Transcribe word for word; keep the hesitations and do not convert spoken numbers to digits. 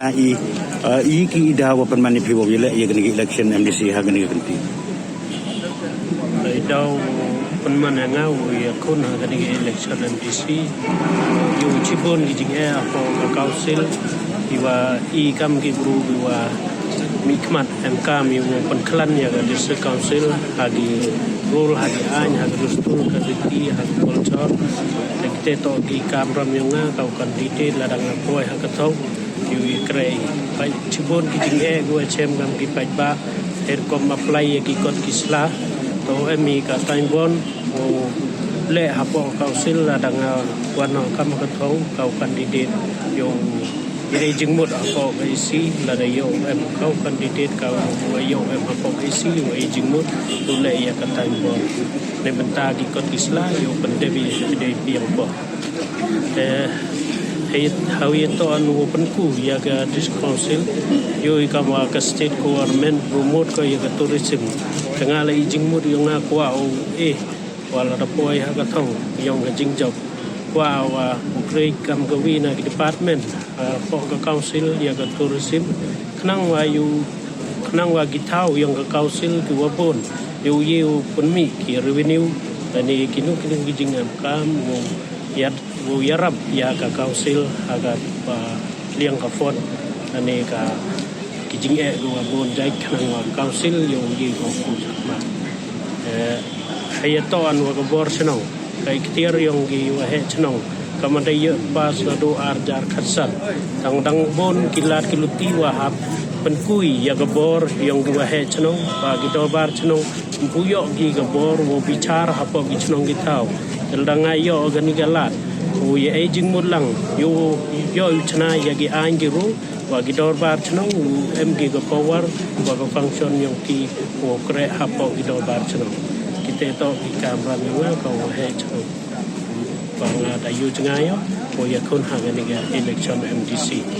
I, i ki i daw wa pynman i phi wow yaleh ya kani ka election M D C ha kani ka kynti. I daw pynman ya nga wow yakhun ha kani ka election M D C. Yow chibun ki jingeh hapoh ka council. I wa i kam ki bru i wa mihkhmat em kam i wow pynkhlan ya ka district council ha ki rule, ha ki aiñ, ha ka dustur, ka riti, ha ka culture. Te kite toh ki kam ram yong nga, ka u candidate lada nga poi ha ka thong. Yow i kreh i pait chibun ki jingeh, ki wa chem kam ki paidbah, her kom apply ya ki kot ki sla. To em i ka time bond wow leh hapoh council lada nga wan ha kam ka thong, ka u candidate yow ya i jingmut hapoh ka E C, lada yow em ka u candidate ka wa yow em hapoh ka E C, yow ya i jingmut, yow leh ya ka time bond. Neibynta ki kot ki sla, yow pyndep i, pyndep i hapoh. Eh, hei, hau ya toh an wow pynku ya ka district council, yow i kam wa ka state government wow mut ko ya ka tourism. Te nga la i jingmut yong nga kwah u, eh, wa lada poi ha ka thong yong ka jingjop, kwah wa u kreh kam ka wi na ki department hapoh ka council ya ka tourism. Khnang wa yow, khnang wa ki thaw yong ka council ki wa bun, yow ye u pynmih ki revenue, lane kino kino ki jingem kam wow ya, wow yarap ya ka council ha ka, ah, liang ka fund, lane ka ki jingeh ki wa bun jait, khnang wa council yow ye u ku ma. Eh, hei ya toh an wa ka bor chnong, ka ikhtiar yong ki waheh chnong ka man da yoh pass naduh ar hajar khatsan. Tang dang bun ki lad ki luti wa hap pynkui ya ka bor yong ki waheh chnong, wa ki dorbar chnong ym pu yoh ki ka bor wow bichar hapoh ki chnong ki thaw. Te lada nga yoh kani ka lad, wow ya i jingmut lang, yow yoh u chna ya ki aiñ ki rule, wa ki dorbar chnong em ki ka power, wa ka function yong ki wow kreh hapoh ki dorbar chnong. Kite toh ki kam ram yong nga ka waheh chnong. Wa nga da yoh jngai yow wow yakhun ha kani ka election M D C.